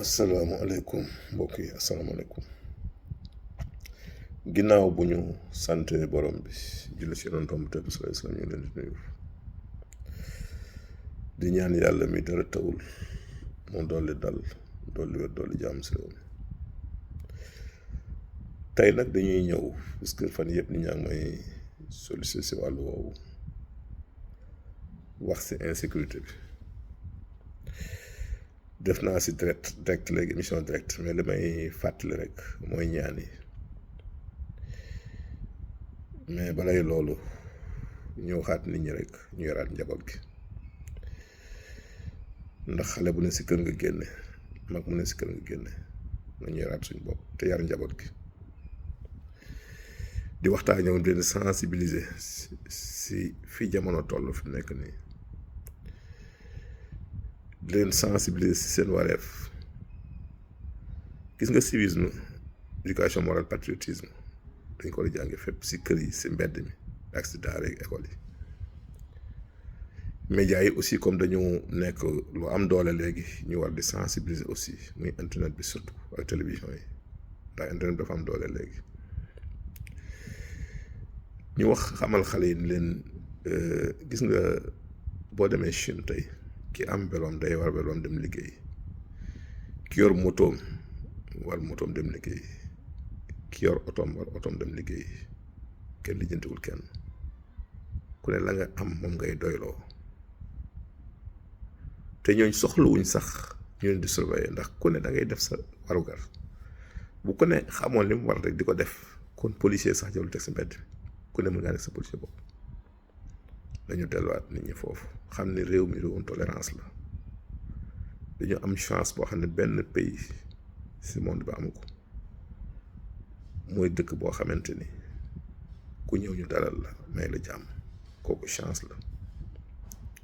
asalaamaaleykum mbokk yi asalaamaaleykum ginnaaw bu ñu sante borom bi julli ci yonentam bu tedd sallallahu alayhi wasallam ñu leen di nuyu di ñaan yàlla mi dara tawul mu dolli dal dolli wér dolli jàmm si réew mi tey nag dañuy ñëw parce que fan yëpp ni ñaa ngi may sollicité si wàllu woowu wax si insécurité bi def naa si direct léegi émission direct mais li may fàttali rek mooy ñaan yi mais balay loolu ñëw xaat nit ñi rek ñu yoraat njaboot gi ndax xale bu ne si kër nga génne mag mu ne si kër nga génne nañu yoraat suñ bopp te yar njaboot gi di waxtaan ñëw di leen sensibiliser si fi jamono toll fi nekk nii di leen sensibiliser si seen wareef gis nga civisme éducation morale patriotisme dañ ko war a jànge fépp si kër yi si mbedd mi ak si daara ak école yi médias yi aussi comme dañu nekk lu am doole léegi ñu war di sensibiliser aussi muy internet bi surtout ak télévision yi ndax internet dafa am doole léegi ñu wax xamal xale yi ni leen gis nga boo demee Chine tey ki am veloom day war veloom dem liggéey ki yor motoom war motoom dem liggéey ki yor otoom war otoom dem liggéey kenn lijjantiwul kenn ku ne la nga am moom ngay doyloo te ñooñ soxlawuñ sax ñu leen di surveiller ndax ku ne da ngay def sa warugar bu ku ne xamoon li mu war rek di ko def kon policier sax jëlul teg sa mbedd ku ne mën ngaa nekk sa policier bopp dañu delluwaat nit ñi foofu xam ne réew mi réewum tolérance la dañu am chance boo xam ne benn pays si monde bi amu ko mooy dëkk boo xamante ni ku ñëw ñu dalal la may la jàmm kooku chance la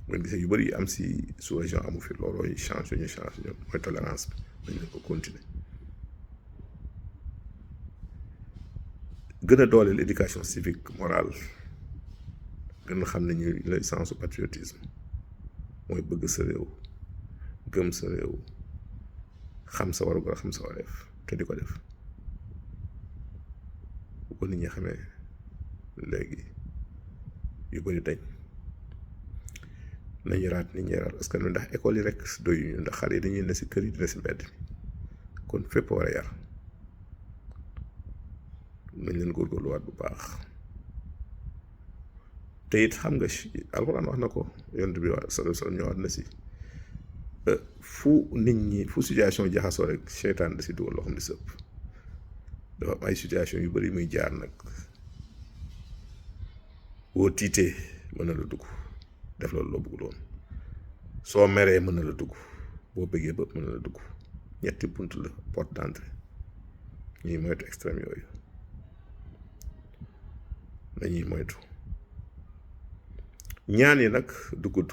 ngeen gisee yu bëri yi am si sous région amu fi loolooy chance ñu mooy tolérance bi dañ leen ko continuer gën a dooleel éducation civique morale gën a xam ne ñuy lay sensu patriotisme mooy bëgg sa réew gëm sa réew xam sa warugar xam sa wareef te di ko def bu ko nit ñi xamee léegi yu bëri dañ nañu raat nit ñi raat askan wi ndax école yi rek doyuñu ndax xale yi dañuy ne si kër yi dina si mbedd mi kon fépp war a yar nañ leen góorgóorluwaat bu baax te it xam nga alxuraan wax na ko yonent bi sallallahu alayhi wa sallam ñëwaat na si fu nit ñi fu situation jaxasoo rek seytaan da si dugal loo xam ne sëpp dafa am ay situation yu bëri muy jaar nag boo tiitee mën na la dugg def loolu loo bëggul woon soo meree mën na la dugg boo bëggee bëpp mën na la dugg ñetti bunt la porte d'entrée ñuy moytu extrême yooyu dañuy moytu ñaan yi nag du gudd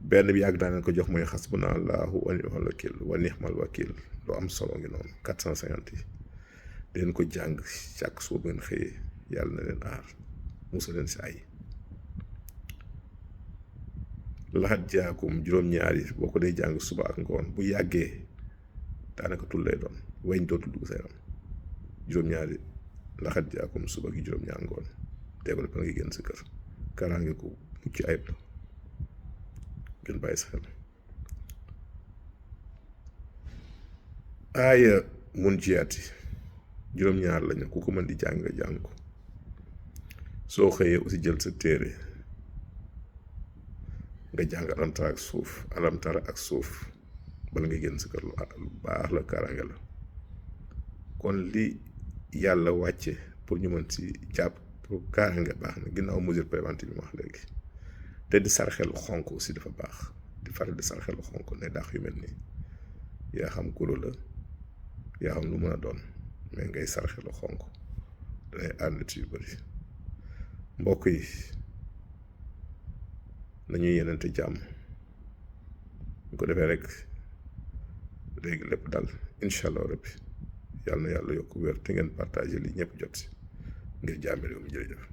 benn bi yàgg naa leen ko jox mooy xasbunallaahu wa ni'mal wakiil wa ni'mal wakiil lu am solo ngi noonu 450 yi leen ko jàng chaque suba ngeen xëyee yàlla na leen aar musa leen si ay laxat jaakum juróom-ñaari boo ko dee jàng suba ak ngoon bu yàggee daanaka tul lay doon weñ dootul dugg sa yaram juróom-ñaari laxat jaakum suba gi juróom-ñaar ngoon tegal ba nga génn sa kër kaaraange ko mucc ayib la gën bàyyi sa xel aaya mun jiyaati juróom-ñaar lañu ku ko mën di jàng nga jàng ko soo xëyee aussi jël sa téere nga jàng alamtara ak suuf bala nga génn sa kër lu baax la kaaraange la kon li yàlla wàcce pour ñu mën si jàpp pour kaaraange baax na ginnaaw mesure préventive bi ma wax léegi te di sarxelu xonk aussi dafa baax di faral di sarxelu xonk ne daax yu mel nii yaa xam kuro la yaa xam lu mën a doon mais ngay sarxelu xonk danay aar nit yu bëri mbokk yi nañuy yenente jàmm ñu ko defee rek léegi lépp dal incha allah rabbi yàlla na yàlla yokk wér te ngeen partagé li ñëpp jot si ngir jàmm réew mi jërëjëf